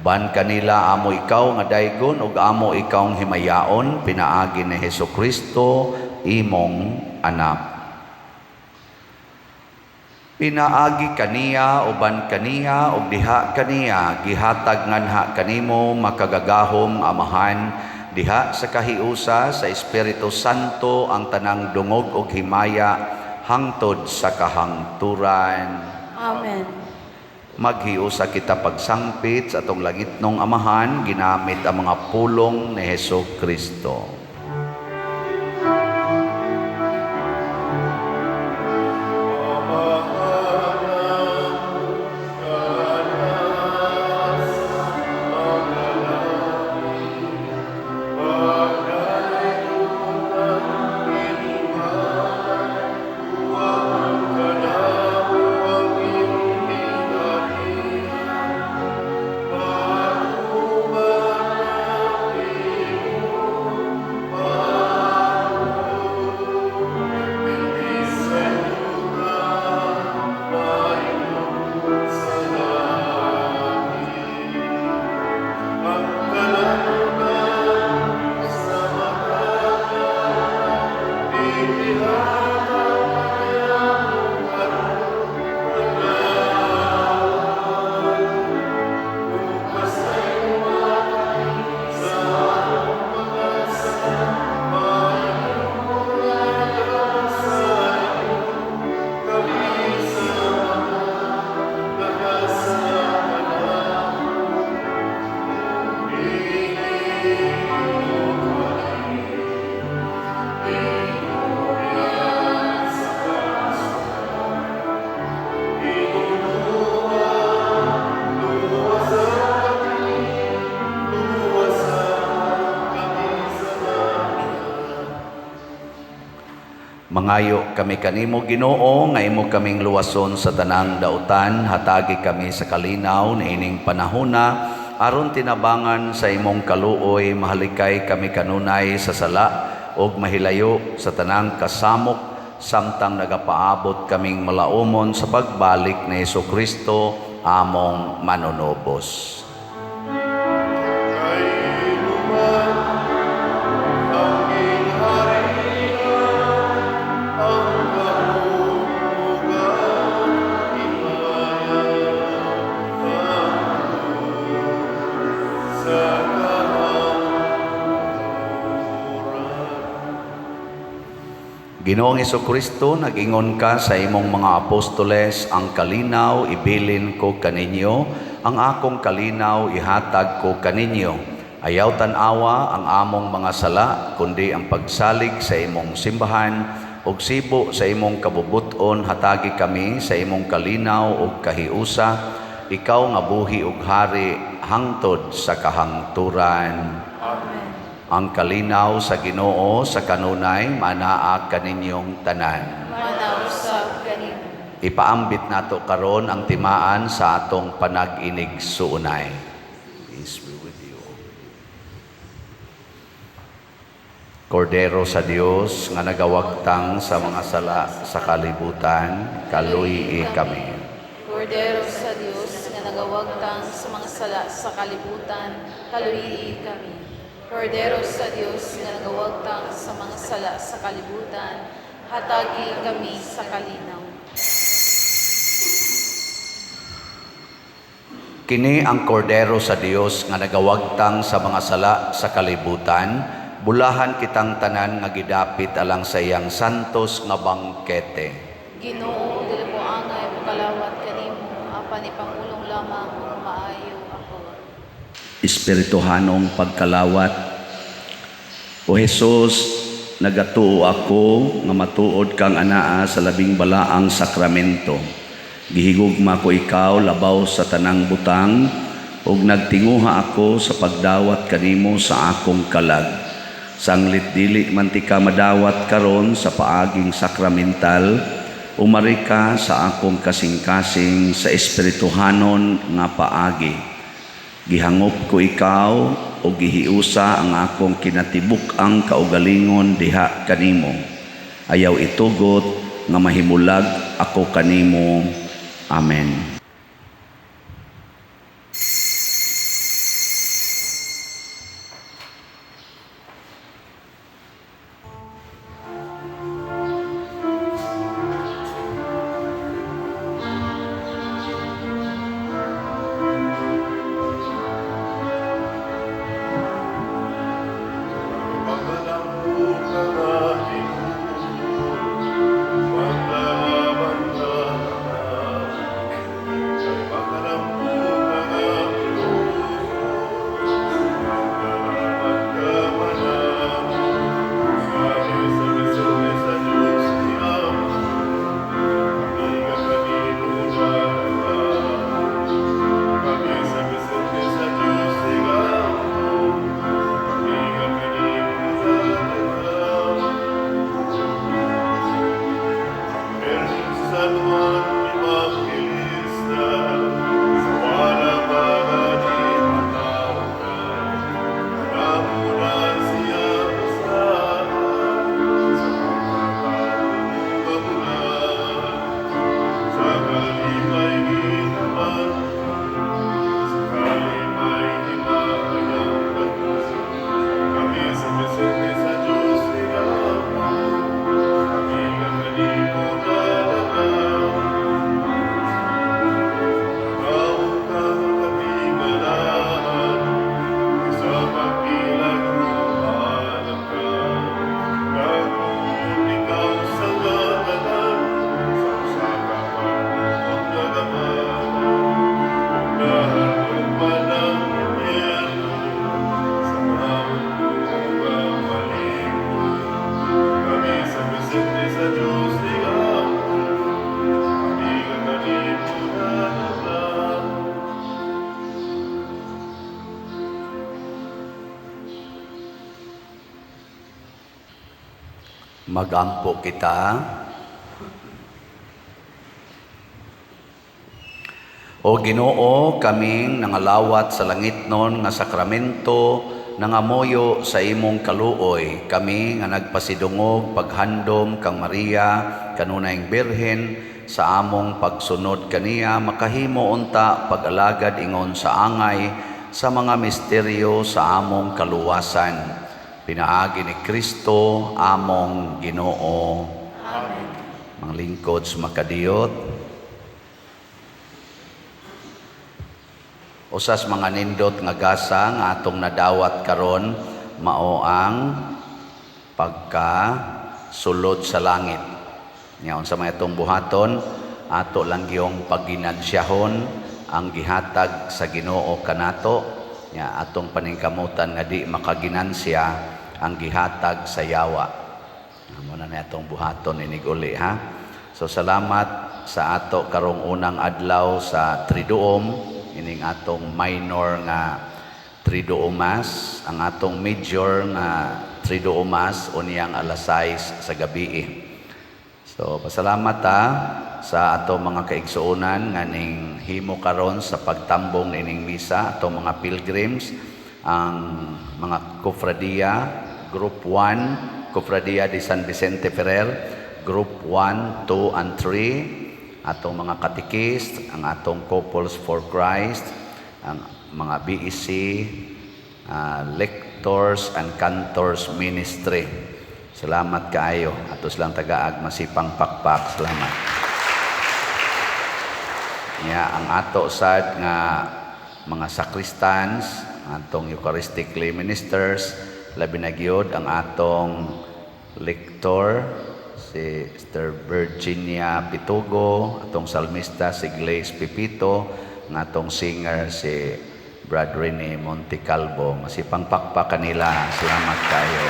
Uban kanila amo ikaw nga daygon ug amo ikaw himayaon pinaagi ni Hesukristo imong anak. Pinaagi kaniya, uban kaniya, ug diha kaniya, gihatag nganha kanimo makagagahom Amahan, diha sa kahiusa sa Espiritu Santo ang tanang dungog ug himaya hangtod sa kahangturan. Amen. Maghiusa kita pagsangpit sa atong langitnong Amahan ginamit ang mga pulong ni Heso Kristo. Mangayo kami kanimo, Ginoo, nga imo kaming luwason sa tanang dautan, hatagi kami sa kalinaw niining panahona aron tinabangan sa imong kaluoy mahalikay kami kanunay sa sala ug mahilayo sa tanang kasamok samtang nagapaabot kaming malaumon sa pagbalik ni Hesukristo among manunubos. Kay luman ang gingharian, ang gahom ug ang himaya, hangtod sa kahangturan. Ginoong Hesukristo, nag-ingon ka sa imong mga apostoles, "Ang kalinaw ibilin ko kaninyo, ang akong kalinaw ihatag ko kaninyo. Ayaw tan-awa ang among mga sala, kundi ang pagsalig sa imong simbahan, ug sibo sa imong kabubut-on hatagi kami sa imong kalinaw ug kahiusa, ikaw nga buhi ug hari hangtod sa kahangturan." Amen. Ang kalinaw sa Ginoo sa kanunay manaa kaninyong tanan. Manausab kanimo. Ipaambit nato karon ang timaan sa atong panag-inig-suunay. Peace be with you. Kordero sa Dios nga nagawagtang sa mga sala sa kalibutan, kaluy kami. Kordero sa Dios nga nagawagtang sa mga sala sa kalibutan, kaluyi kami. Kordero sa Dios nga nagawagtang sa mga sala sa kalibutan, hatagi kami sa kalinaw. Kini ang Kordero sa Dios nga nagawagtang sa mga sala sa kalibutan, bulahan kitang tanan nga gidapit alang sa iyang santos nga bangkete. Ginoo, dili ko angay mokalawat kanimo, apan ipangulong lamang ug maayo ako. Espirituhanong pagkalawat. O Jesus, nagatuo ako nga matuod kang anaa sa labing balaang sakramento. Gihigugma ko ikaw labaw sa tanang butang ug nagtinguha ako sa pagdawat kanimo sa akong kalag. Sanglit dili man tika madawat karon sa paaging sakramental, umari ka sa akong kasing-kasing sa espirituhanon nga paagi. Gihangop ko ikaw o gihiusa ang akong kinatibuk-ang kaugalingon diha kanimo. Ayaw itugot nga mahimulag ako kanimo. Amen. San Juan Evangelista sa wala mga di patawgan, kanamo na siya usahan sa pagkatao nga bulan. Sa kalipay ginaman, sa kalipay himayang dako, kami sa Vicente sa Diyos nigampo, kami nga kanimo nadagan. Nagawong ka katingalahan, sa pagmilagro maalam ka. Nagbuot ikaw sa tanan, sa usa ka pagbuot nga gamhanan. Nahadlok man ang impyerno, sa maong nga maligno. Kami sa Vicente sa Diyos nigampo, kami nga kanimo nadagan. Magampo kita. O Ginoo, kaming nangalawat sa langitnon nga sakramento, nangamoyo sa imong kaluoy, kami nga nagpasidungog paghandom kang Maria kanunayng Birhen sa among pagsunod kaniya makahimo unta pag-alagad ingon sa angay sa mga misteryo sa among kaluwasan. Pinaagi ni Kristo among Ginoo. Amen. Mga lingkod sa makadiyot, usas mga nindot nga gasa nga atong nadawat karon mao ang pagkasulod sa langit. Nya unsa may atong buhaton, ato lang giyong pagginansyahon ang gihatag sa Ginoo kanato. Nya atong paningkamutan nga di makaginansya ang gihatag sa yawa. Amo na ni atong buhaton inig uli ha. So salamat sa ato karong unang adlaw sa Triduum, ining atong minor nga Triduum Mass, ang atong major nga Triduum Mass unyang alas 6 sa gabi. So pasalamat ta sa ato mga kaigsuonan nga ning himo karon sa pagtambong nining misa, atong mga pilgrims, ang mga kofradia, Group 1, Kofradia de San Vicente Ferrer, Group 1, 2, and 3, atong mga katikist, ang atong Couples for Christ, ang mga BEC, Lectors and Cantors Ministry. Salamat kaayo. Atos lang tagaag masipang pakpak. Salamat. Nya ang ato sad nga mga sacristans, atong Eucharistic lay ministers, labi na gyud ang atong lector si Sister Virginia Pitugo, atong salmista si Glaze Pipito, ang atong singer si Brad Rene Montecalvo. Masipang pakpak kanila. Salamat kayo.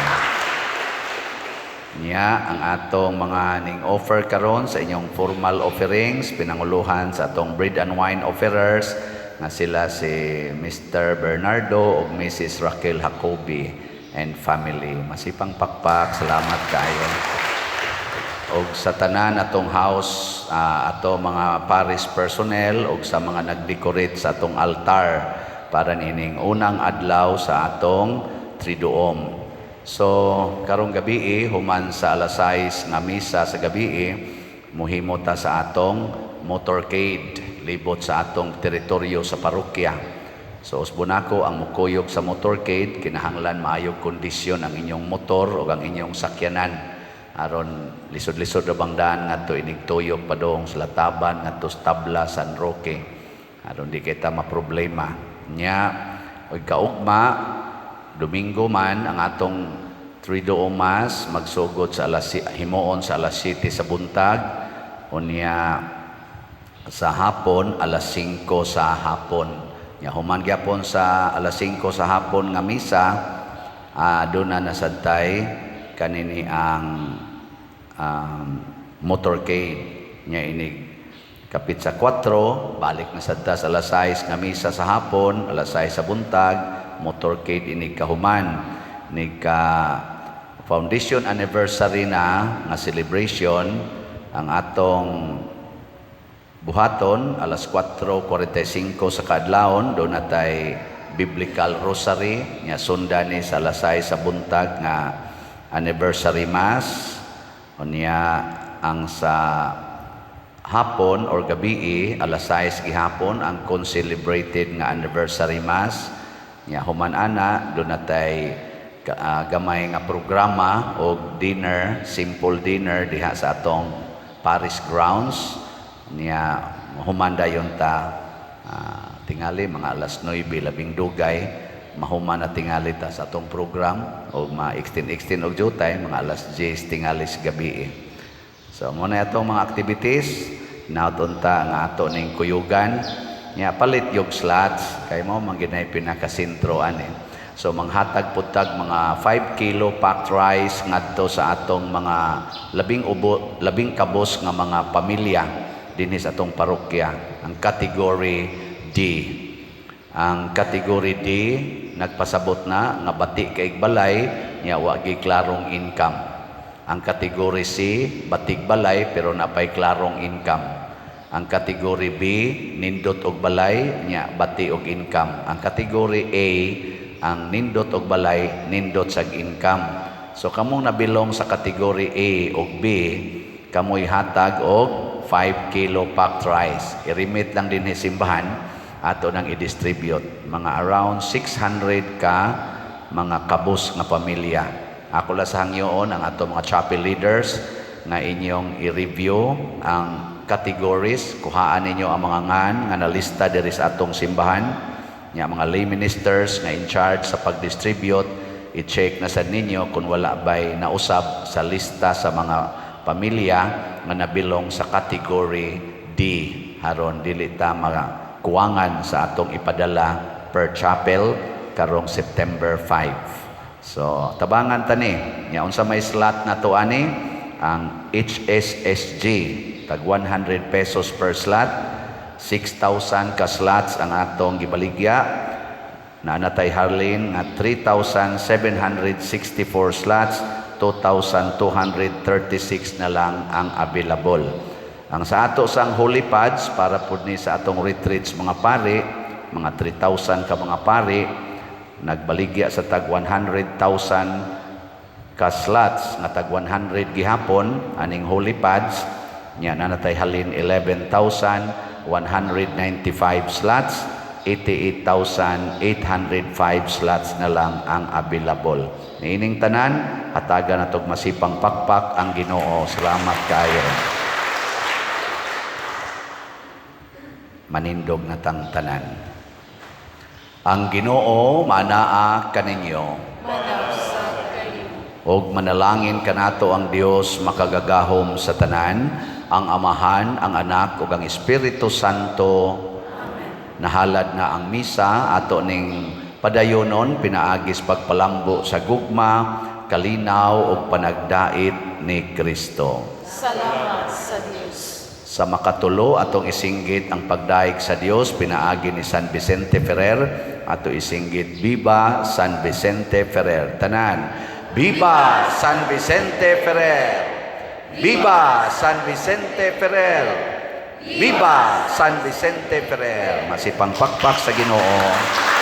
Niya ang atong mga ning offer karon sa inyong formal offerings, pinanguluhan sa atong bread and wine offerers nga sila si Mr. Bernardo ug Mrs. Raquel Jacobi and family. Masipang pakpak, salamat kayo. Og sa tanan atong house, ato mga parish personnel og sa mga nagdecorate sa atong altar para nining unang adlaw sa atong Triduum. So karong gabi, human sa alas 6 nga misa sa gabi, muhimo ta sa atong motorcade libot sa atong teritoryo sa parokya. So usbon nako ang mukuyog sa motorcade, kinahanglan maayog kondisyon ang inyong motor o ang inyong sakyanan aron lisod-lisod ra bang daan ngadto inig tuyok padung sa Lataban ngadto sa Tabla San Roque aron di kita maproblema. Nya og kaugma Domingo man ang atong Triduum Mass magsugod sa alas himuon sa alas 7 sa buntag, unya sa hapon alas 5 sa hapon. Nya human gyapon sa alas 5 sa hapon nga misa, doon na nasadtay kanini ang motorcade. Nya inig kapit sa 4, balik na sadta sa alas 6 nga misa sa hapon, alas 6 sa buntag, motorcade inig kahuman. Inig ka foundation anniversary na nga celebration ang atong Buhaton alas 4:45 sa kaadlawon duna tay Biblical Rosary nya sundan ni sa alas 6 sa buntag nga anniversary mass. Unya ang sa hapon or gabii, alas 6 gihapon ang concelebrated nga anniversary mass. Nya human ana duna tay gamay nga programa og dinner, simple dinner diha sa atong parish grounds. Nya human dayon ta, tingali mga alas 9 labing dugay mahuman na tingali ta sa atong program og ma-extend extend og jutay mga alas 10 tingali sa gabi. So mao na atong mga activities. Hinaot unta nga ato ning kuyugan. Nya palit yung slots kay mao man ginay pinakasentro ani. So manghatag pud tag mga 5 kilo packed rice ngadto sa atong mga labing ubo, labing kabos nga mga pamilya dinhi sa atong parokya, ang category D. Ang category D nagpasabot na nga bati kay balay nya wa gyud klarong income. Ang category C, batig balay pero napay klarong income. Ang category B, nindot og balay nya bati og income. Ang category A, ang nindot og balay, nindot sag income. So kamong nabilong sa category A ug B, kamoy hatag og 5 kilo packed rice. I-remit lang dinhi simbahan, ato nang i-distribute. Mga around 600 ka mga kabus nga pamilya. Ako lang sa hangyoon ang ato mga chapel leaders nga inyong i-review ang categories, kuhaan ninyo ang mga ngan nga nalista diri sa atong simbahan. Nya mga lay ministers nga in charge sa pag-distribute, i-check na sad ninyo kung wala bay nausab sa lista sa mga pamilya nga nabilong sa category D aron dili ta makuwangan sa atong ipadala per chapel karong September 5. So tabangan ta ni. Nya unsa may slot nato ani? Ang HSSG tag 100 pesos per slot, 6,000 ka slots ang atong gibaligya. Naa na tay halin nga 3,764 slots, 2,236 na lang ang available. Ang sa ato sang holy pads para pud ni sa atong retreats mga pari, mga 3,000 ka mga pari, nagbaligya sa tag 100,000 ka slots nga tag 100 gihapon aning holy pads. Nya naa na tay halin 11,195 slots, 88,805 slots na lang ang available. Niining tanan, hatagan natog masipang pakpak ang Ginoo. Salamat kaayo. Manindog na tang tanan. Ang Ginoo manaa kaninyo. Manausab kayo. Og manalangin kanato ang Dios makagagahom sa tanan, ang Amahan, ang Anak ug ang Espiritu Santo. Amen. Nahalad na ang misa ato ning padayonon pinaagis pagpalambo sa gugma, kalinaw ug panagdait ni Kristo. Salamat sa Dios. Sa makatulo atong isinggit ang pagdaig sa Dios pinaagi ni San Vicente Ferrer. Ato isinggit, "Viva San Vicente Ferrer." Tanan. Viva San Vicente Ferrer. Viva San Vicente Ferrer. Viva San Vicente Ferrer. Masipang pakpak sa Ginoo.